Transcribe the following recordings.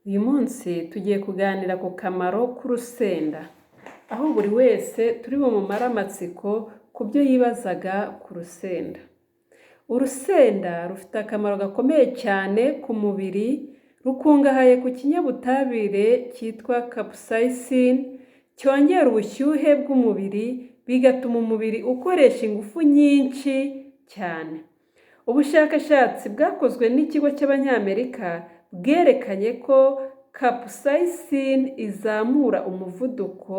Uyu munsi tugiye kuganira ku kamaro k'urusenda, aho buri wese turi bumumare amatsiko ku byo yibazaga ku rusenda. Urusenda rufite akamaro gakomeye cyane ku mubiri, rukungahaye ku kinyabutabire cyitwa capsaicin, cyongera ubushyuhe bw'umubiri, bigatuma umubiri ukoresha ingufu nyinshi cyane. Ubushakashatsi bwakozwe n'ikigo cy'Abanyamerika bwerekanye ko capsaicin izamura umuvuduko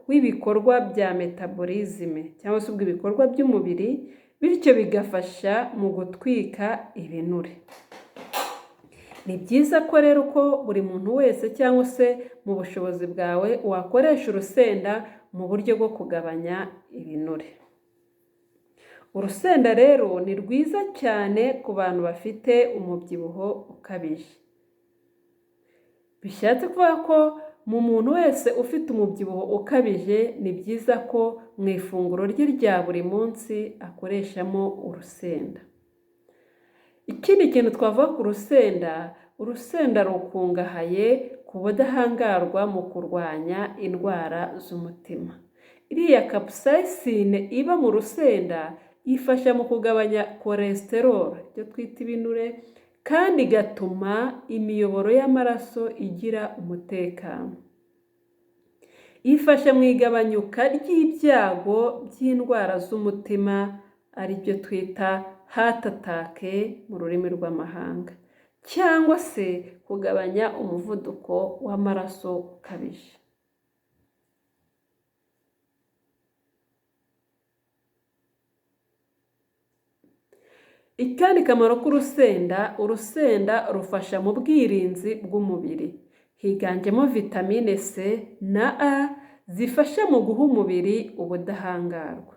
w'ibikorwa bya metabolisme cyangwa se ubw'ibikorwa by'umubiri, bityo bigafasha mu gutwika ibinure. Ni byiza ko rero ko buri muntu wese cyangwa se mu bushobozi bwawe wakoresha urusenda mu buryo bwo kugabanya ibinure. Urusenda rero ni rwiza cyane ku bantu bafite umubyibuho ukabije. Bishatse kuvuga ko mu muntu wese ufite umubyibuho ukabije, ni byiza ko mu ifunguro rye rya buri munsi akoreshamo urusenda. Ikindi kintu twavuga ku rusenda, urusenda rukungahaye ku budahangarwa mu kurwanya indwara z'umutima. Iriya capsaicin iba mu rusenda ifasha mu kugabanya cholesterol, ibyo twita ibinure, kandi igatuma imiyoboro y'amaraso igira umutekano. Ifasha mu igabanyuka ry'ibyago by'indwara z'umutima, aribyo twita heart attack mu rurimi rw'amahanga, cyangwa se kugabanya umuvuduko w'amaraso ukabije. Akandi kamaro k'urusenda, urusenda rufasha mu bwirinzi bw'umubiri. Higanjemo vitamine C na A zifasha mu guha umubiri ubudahangarwa.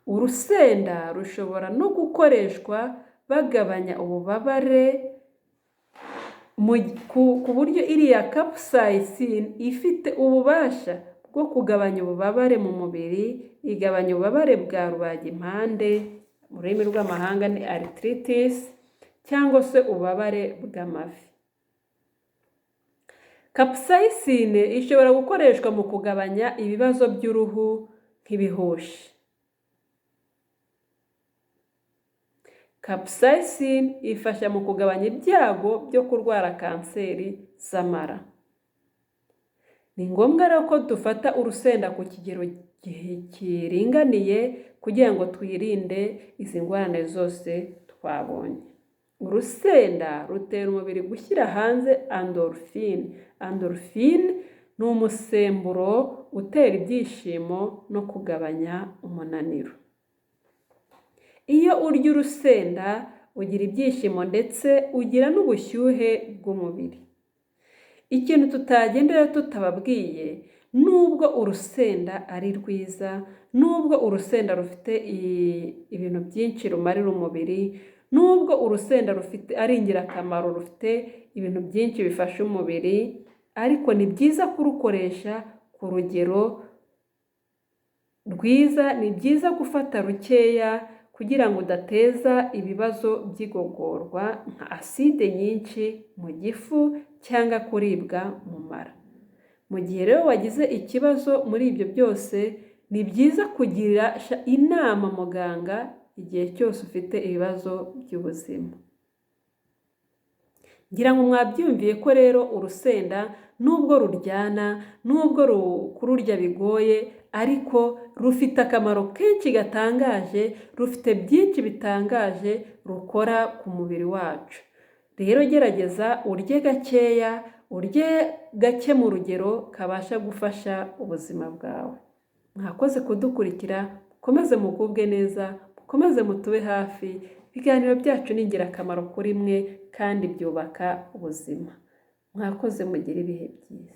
Urusenda rushobora no gukoreshwa bagabanya ububabare ku buryo iriya capsaicin ifite ububasha bwo kugabanya ububabare mu mubiri, igabanya ububabare bwa rubagimpande, mu rurimi rw'amahanga ni arthritis, cyangwa se ububabare bw'amavi. Capsaicin ishobora gukoreshwa mu kugabanya ibibazo by'uruhu nk'ibihushi. Capsaicin ifasha mu kugabanya ibyago byo kurwara kanseri z'amara. Ni ngombwa rero ko dufata urusenda ku kigero kiringaniye kugira ngo twirinde izi ngorane zose twabonye. Urusenda rutera umubiri gushyira hanze endorphine. Endorphine ni umusemburo utera ibyishimo no kugabanya umunaniro. Iyo urya urusenda ugira ibyishimo ndetse ugira n'ubushyuhe bw'umubiri. Ikintu tutagendera tutababwiye, nubwo urusenda ari rwiza, nubwo urusenda rufite ibintu byinshi rumarira umubiri, nubwo urusenda rufite ari ingirakamaro, rufite ibintu byinshi bifasha umubiri, ariko ni byiza kurukoresha ku rugero rwiza, ni byiza gufata rukeya kugira ngo udateza ibibazo by'igogorwa nka acide nyinshi mu gifu cyangwa kuribwa mu mara. Mu gihe rero wagize ikibazo muri ibyo byose, ni byiza kugira inama muganga igihe cyose ufite ibibazo by'ubuzima. Ngira ngo mwabyumviye ko rero urusenda nubwo ruryana, nubwo kururya bigoye, ariko rufite akamaro kenshi gatangaje, rufite byinshi bitangaje rukora ku mubiri wacu. Rero gerageza urye gakeya, urye gake mu rugero kabasha gufasha ubuzima bwawe. Mwakoze kudukurikira, mukomeze mugubwe neza, mukomeze mutube hafi, ibiganiro byacu ni ingirakamaro kuri mwe kandi byubaka ubuzima. Mwakoze, mugire ibihe byiza.